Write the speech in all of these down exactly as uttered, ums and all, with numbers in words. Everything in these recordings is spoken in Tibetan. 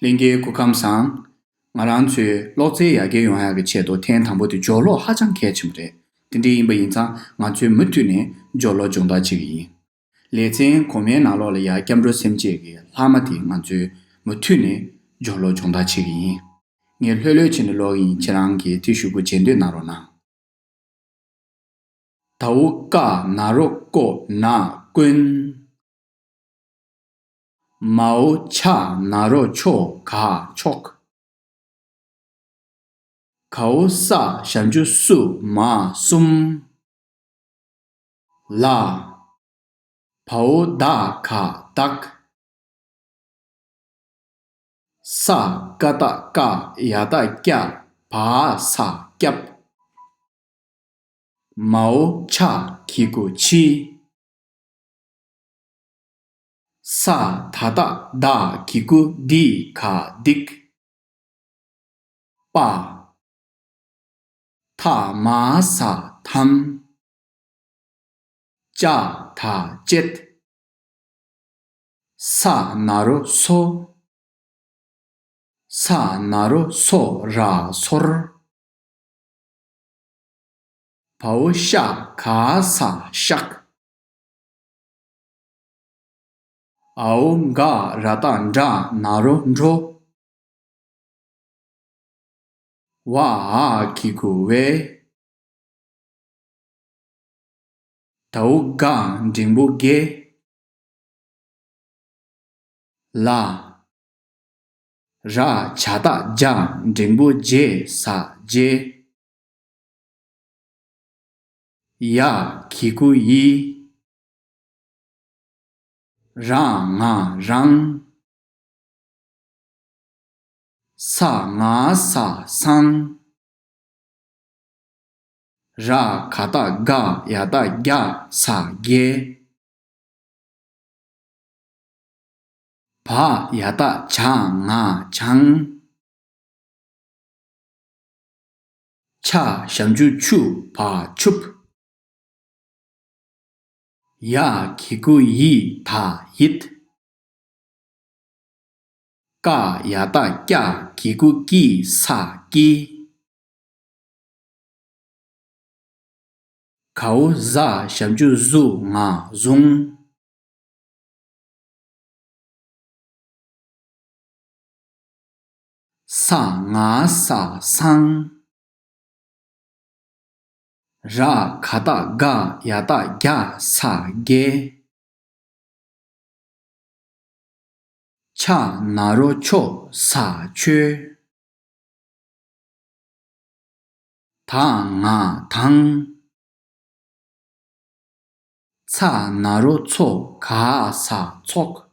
ལྷན་རྒྱས་སྐུ་ཁམས་བཟང་། ང་རང་ཚོའི་གློག་རྩལ་ཡར་རྒྱས་ཡོང་ཡག་གི་ཆེད་དུ་ཐེངས་དང་པོ་དེ་སྦྱོར་ཀློག་ཧ་ཅང་གལ་ཆེན་པོ་རེད། དེ་འདྲ་ཡིན་པ་ཡིན་ཙང་ང་ཚོས་མུ་མཐུད་ནས་སྦྱོར་ཀློག་སྦྱོང་བརྡར་བྱེད་ཀྱི་ཡིན། ལེ་ཚན་གོང་མའི་ནང་ལོགས་ལ་ཡ་སྐྱབས་འགྲོ་སེམས་བསྐྱེད་ཀྱི་ལྷག་མ་དེ་ང་ཚོས་མུ་མཐུད་ནས་སྦྱོར་ཀློག་སྦྱོང་བརྡར་བྱེད་ཀྱི་ཡིན། ངས་ལྷོད་ལྷོད་བྱས་ནས་ཀློག་གི་ཡིན། ཁྱེད་རང་གིས་དེ་གཞུག་གུ་རྗེས་ཟློས་གནང་རོགས་གནང་། དའོ་ཀ་ན་རོ་ཀོ་ན་དཀོན། མའོ་ཆ་ན་རོ་ཆོ་ག་མཆོག། གའོ་ས་ཞབས་ཀྱུ་སུ་མ་གསུམ། ལ། བའོ་ད་ག་བདག། ས་ཀ་བཏགས་སྐ་ཡ་བཏགས་སྐྱ་བ་ས་སྐྱབས། མའོ་ཆ་གི་གུ་མཆི། ས་ད་བཏགས་སྡ་གི་གུ་སྡི་ག་སྡིག། པ། ཐ་མ་ས་ཐམ། ཅ་ད་བཅད། ས་ན་རོ་སོ། ས་ན་རོ་སོ་ར་སོར། བའོ་ཤ་ག་ས་ཤག། འའོ་ག་ར་བཏགས་འགྲ་ན་རོ་འགྲོ། བ་འ་གི་གུ་བའི། དའོ་ག་འགྲེང་བུ་དགེ། ལ། ར་བྱ་བཏགས་རྒྱ་འགྲེང་བུ་རྗེ་ས་རྗེ། ཡ་གི་གུ་ཡི། ར་ང་རང་། ས་ང་ས་སང་། ར་ག་བཏགས་རྒ་ཡ་བཏགས་རྒྱ་ས་རྒྱས། བ་ཡ་བཏགས་བྱ་ང་བྱང་། ཆ་ཞབས་ཀྱུ་ཆུ་བ་ཆུབ། ཡ་གི་གུ་ཡི་ད་ཡིད། ཀ་ཡ་བཏགས་ཀྱ་གི་གུ་ཀྱི་ས་ཀྱི། གའོ་ཟ་ཞབས་ཀྱུ་གཟུ་ང་བཟུང་། ས་ང་ས་སང་། ར་ག་བཏགས་རྒ་ཡ་བཏགས་རྒྱ་ས་རྒྱས། ཆ་ན་རོ་ཆོ་ས་ཆོས། ད་ང་དང་། ཚ་ན་རོ་ཚོ་ག་ས་ཚོགས།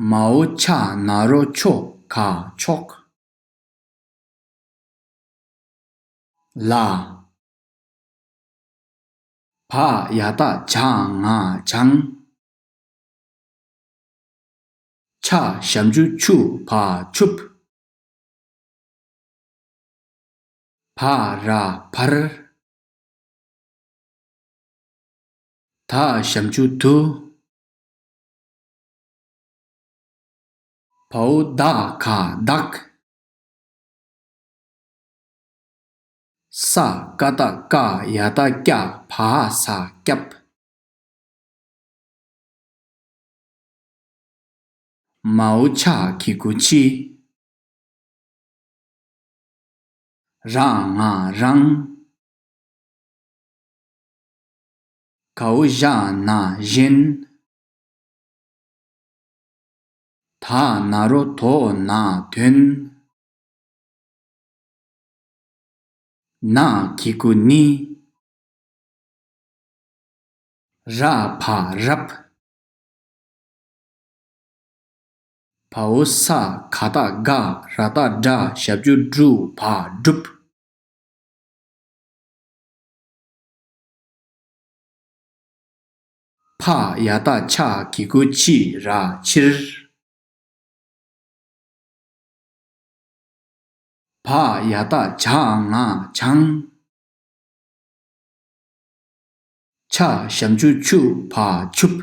མའོ་ཆ་ན་རོ་ཆོ་ག་མཆོག། ལ། བ་ཡ་བཏགས་བྱ་ང་བྱང་། ཆ་ཞབས་ཀྱུ་ཆུ་བ་ཆུབ། བ་ར་བར། ད་ཞབས་ཀྱུ་དུ། བའོ་ད་ག་བདག། ས་ཀ་བཏགས་སྐ་ཡ་བཏགས་སྐྱ་བ་ས་སྐྱབས། མའོ་ཆ་གི་གུ་མཆི། ར་ང་རང་། གའོ་ཞ་ན་བཞིན། ད་ན་རོ་དོ་ན་དོན། ན་གི་གུ་ནི། ར་བ་རབ། བའོ་ས་ག་བཏགས་སྒ་ར་བཏགས་སྒྲ་ཞབས་ཀྱུ་སྒྲུ་བ་སྒྲུབ། ཕ་ཡ་བཏགས་ཕྱ་གི་གུ་ཕྱི་ར་ཕྱིར། བ་ཡ་བཏགས་བྱ་ང་བྱང་། ཆ་ཞབས་ཀྱུ་ཆུ་བ་ཆུབ།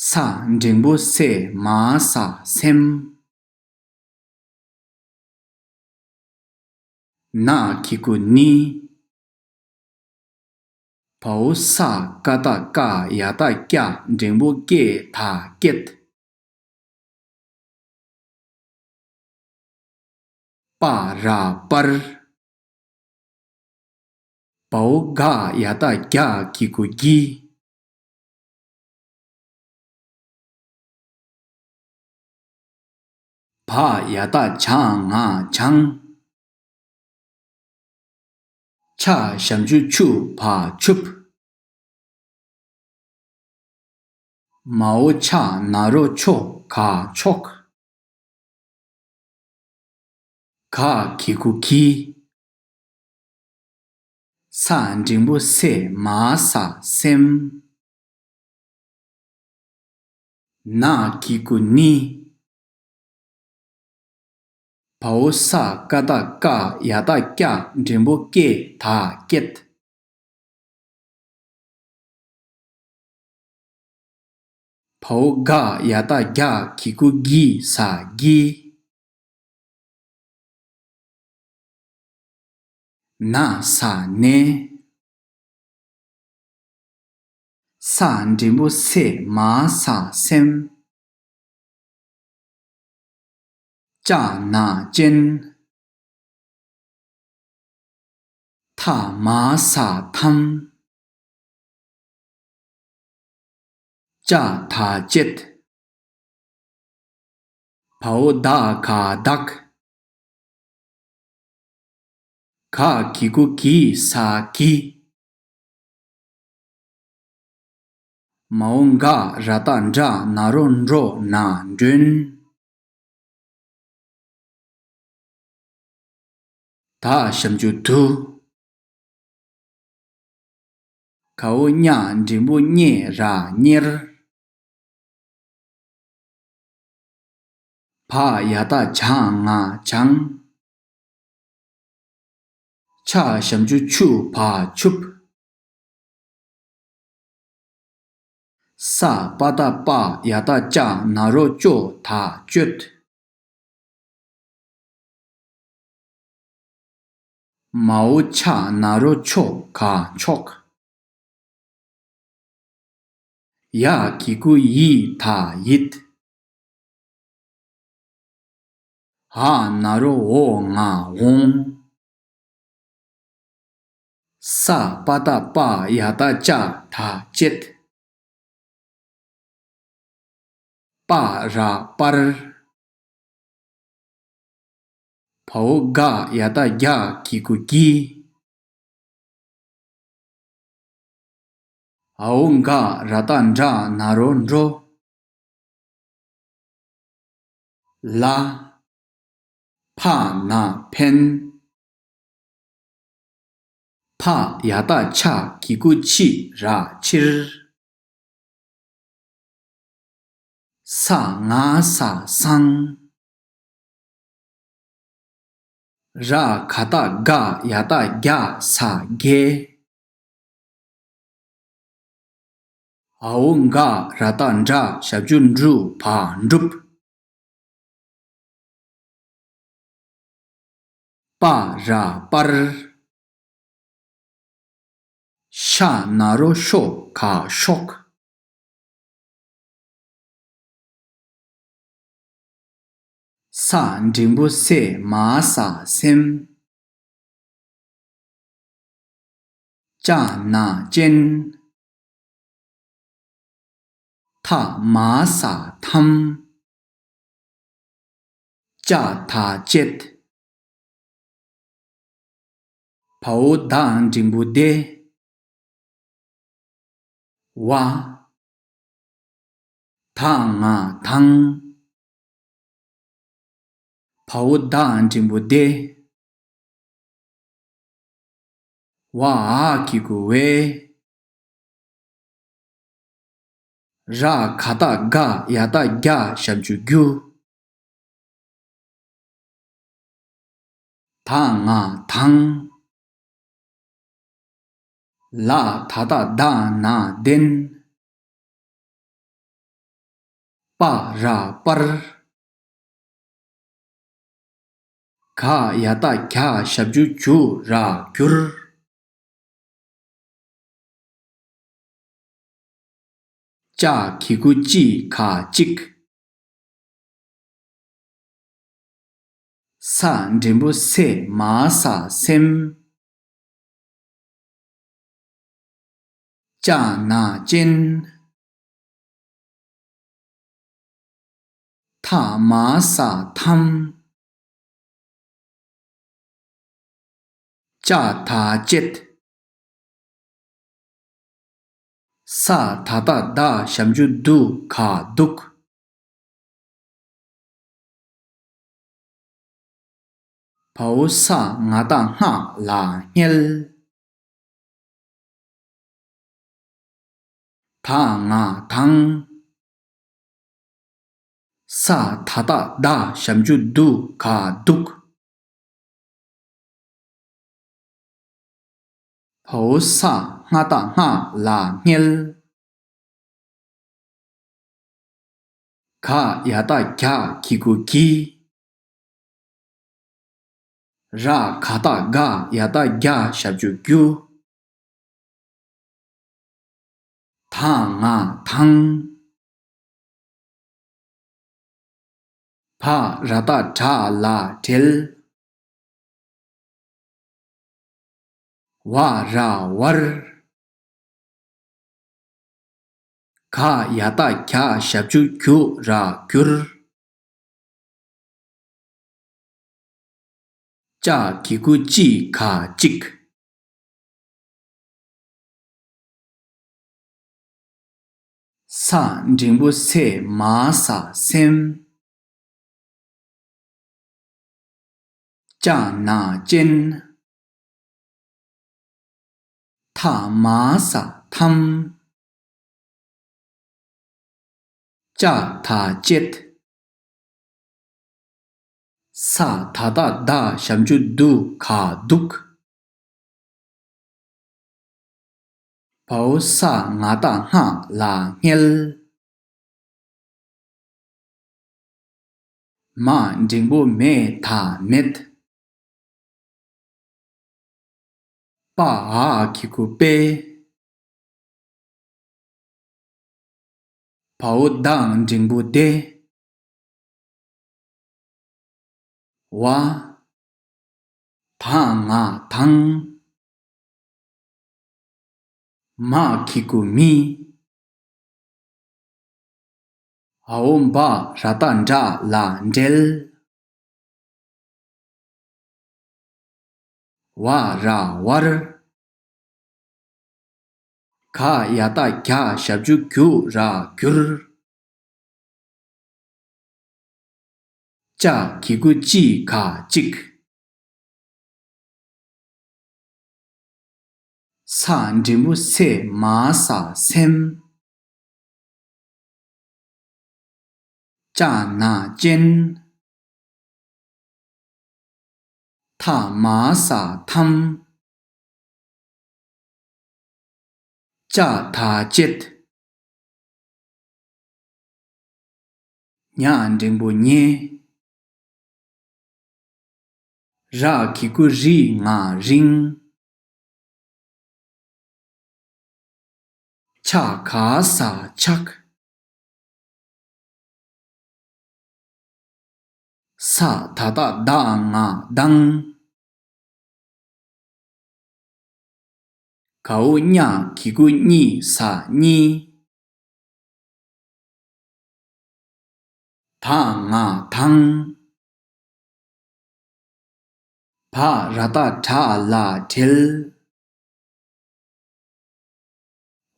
ས་འགྲེང་བུ་སེ་མ་ས་སེམས། ན་གི་གུ་ནི། བའོ་ས་ཀ་བཏགས་སྐ་ཡ་བཏགས་སྐྱ་འགྲེང་བུ་སྐེ་ད་སྐེད། པ་ར་པར། བའོ་ག་ཡ་བཏགས་རྒྱ་གི་གུ་རྒྱི། བ་ཡ་བཏགས་བྱ་ང་བྱང་། ཆ་ཞབས་ཀྱུ་ཆུ་བ་ཆུབ། མའོ་ཆ་ན་རོ་ཆོ་ག་ཆོག། ག་གི་གུ་གི། ས་འགྲེང་བུ་སེ་མ་ས་སེམས། ན་གི་གུ་ནི། བའོ་ས་ཀ་བཏགས་སྐ་ཡ་བཏགས་སྐྱ་འགྲེང་བུ་སྐེ་ད་སྐེད། བའོ་ག་ཡ་བཏགས་རྒྱ་གི་གུ་རྒྱི་ས་རྒྱི། ན་ས་ནས། ས་འགྲེང་བུ་སེ་མ་ས་སེམས། ཅ་ན་ཅན། ཐ་མ་ས་ཐམས། ཅ་ད་བཅད། བའོ་ད་ག་བདག། ག་གི་གུ་གི་ས་གི། མའོ་ག་ར་བཏགས་གྲ་ན་རོ་གྲོ་ན་མགྲོན། ད་ཞབས་ཀྱུ་དུ། གའོ་ཉ་འགྲེང་བུ་ཉེ་ར་ཉེར། བ་ཡ་བཏགས་བྱ་ང་བྱང་། ཆ་ཞབས་ཀྱུ་ཆུ་བ་ཆུབ། ས་པ་བཏགས་པ་ཡ་བཏགས་པ་ན་རོ་པ་ད་པ་ད། མའོ་ཆ་ན་རོ་ཆོ་ག་མཆོག། ཡ་གི་གུ་ཡི་ད་ཡིད། འ་ན་རོ་འོ་ང་འོང་། ས་པ་བཏགས་པ་ཡ་བཏགས་པ་ད་བཅད། པ་ར་པར། བའོ་ག་ཡ་བཏགས་གྱ་གི་གུ་གྱི། འའོ་ག་ར་བཏགས་གྲ་ན་རོ་གྲོ། ལ། ཕ་ན་ཕན། ཕ་ཡ་བཏགས་ཕྱ་གི་གུ་ཕྱི་ར་ཕྱིར། ས་ང་ས་སང་། ར་ག་བཏགས་རྒ་ཡ་བཏགས་རྒྱ་ས་རྒྱས། འའོ་ག་ར་བཏགས་གྲ་ཞབས་ཀྱུ་གྲུ་བ་གྲུབ། པ་ར་པར། ཤ་ན་རོ་ཤོ་ག་ཤོག། ས་འགྲེང་བུ་སེ་མ་ས་སེམས། ཅ་ན་ཅན། ཐ་མ་ས་ཐམས། ཅ་ད་བཅད། བའོ་ད་འགྲེང་བུ་དེ། བ། ད་ང་དང་། བའོ་ད་འགྲེང་བུ་དེ། བ་འ་གི་གུ་བས། ར་ག་བཏགས་རྒ་ཡ་བཏགས་རྒྱ་ཞབས་ཀྱུ་རྒྱུ། ད་ང་དང་། ལ་ད་བཏགས་ལྡ་ན་ལྡན། པ་ར་པར། ག་ཡ་བཏགས་གྱ་ཞབས་ཀྱུ་གྱུ་ར་གྱུར། ཅ་གི་གུ་ཅི་ག་ཅིག་ས་འགྲེང་བུ་སེ་མ་ས་སེམས། ཅ་ན་ཅན། ཐ་མ་ས་ཐམ། ཅ་ད་བཅད། ས་ད་བཏགས་སྡ་ཞབས་ཀྱུ་སྡུ་ག་སྡུག་བའོ་ས་ང་བཏགས་སྔ་ལ་སྔལ། ད་ང་དང་། ས་ད་བཏགས་སྡ་ཞབས་ཀྱུ་སྡུ་ག་སྡུག་བའོ་ས་སྔ་བཏགས་སྔ་ལ་སྔལ། ག་ཡ་བཏགས་གྱ་གི་གུ་གྱི། ར་ག་བཏགས་རྒ་ཡ་བཏགས་རྒྱ་ཞབས་ཀྱུ་རྒྱུ། ད་ང་དང་། བ་ར་བཏགས་བྲ་ལ་བྲལ། བ་ར་བར། ག་ཡ་བཏགས་གྱ་ཞབས་ཀྱུ་གྱུ་ར་གྱུར། ཅ་གི་གུ་ཅི་ག་ཅིག་ས་འགྲེང་བུ་སེ་མ་ས་སེམས། ཅ་ན་ཅན། ཐ་མ་ས་ཐམ། ཅ་ད་བཅད། ས་ད་བཏགས་སྡ་ཞབས་ཀྱུ་སྡུ་ག་སྡུག་བའོ་ས་ང་བཏགས་སྔ་ལ་སྔལ། མ་འགྲེང་བུ་མེ་ད་མེད། པ་འ་གི་གུ་པེ། བའོ་ད་འགྲེང་བུ་དེ། བ། ད་ང་དང་། མ་གི་གུ་མི། འའོ་བ་ར་བཏགས་འབྲ་ལ་འབྲེལ། བ་ར་བར། ག་ཡ་བཏགས་གྱ་ཞབས་ཀྱུ་གྱུ་ར་གྱུར། ཅ་གི་གུ་ཅི་ག་ཅིག་ས་འགྲེང་བུ་སེ་མ་ས་སེམས། ཅ་ན་ཅན། ཐ་མ་ས་ཐམ། ཅ་ད་བཅད། ཉ་འགྲེང་བུ་ཉེ། ར་གི་གུ་རི་ང་རིང་། ཆ་ག་ས་ཆག་ས་ད་བཏགས་སྡ་ང་སྡང་། གའོ་ཉ་གི་གུ་གཉི་ས་གཉིས། ད་ང་དང་། བ་ར་བཏགས་བྲ་ལ་བྲལ།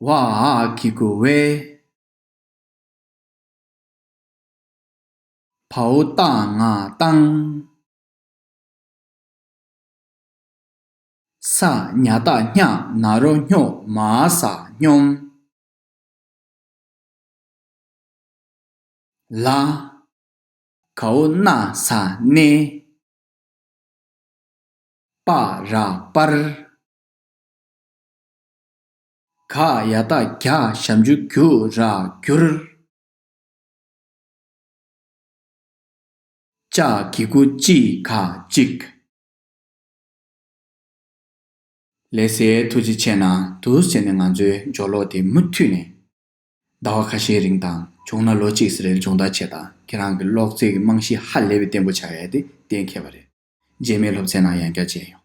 བ་འ་གི་གུ་བེ། བའོ་ཏ་ང་བཏང་། ས་ཉ་བཏགས་སྙ་ན་རོ་སྙོ་མ་ས་སྙོམས། ལ། གའོ་ན་ས་གནས། པ་ར་པར། ག་ཡ་བཏགས་གྱ་ཞབས་ཀྱུ་གྱུ་ར་གྱུར། ཅ་གི་གུ་ཅི་ག་གཅིག་ལགས་སེ། ཐུགས་རྗེ་ཆེ་གནང་། འདུག་སེ་བྱས་ནས་ང་ཚོའི་སྦྱོར་ཀློག་དེ་མུ་མཐུད་ནས་ཟླ་བ་ཁ་ཤས་རིང་དང་བྱུང་ན་ལོ་གཅིག་ཙམ་རེ་སྦྱོང་བརྡར་བྱེད་དང་། ཁྱེད་རང་གི་ཀློག་རྩལ་གྱི་རྨང་གཞི་ཧ་ལས་པའི་བརྟན་པོ་ཆགས་ཡ་དེ་གཏན་འཁེལ་བ་རེད། རྗེས་མའི་སློབ་ཚན་ནང་ཡང་བསྐྱར་མཇལ་ཡོང་།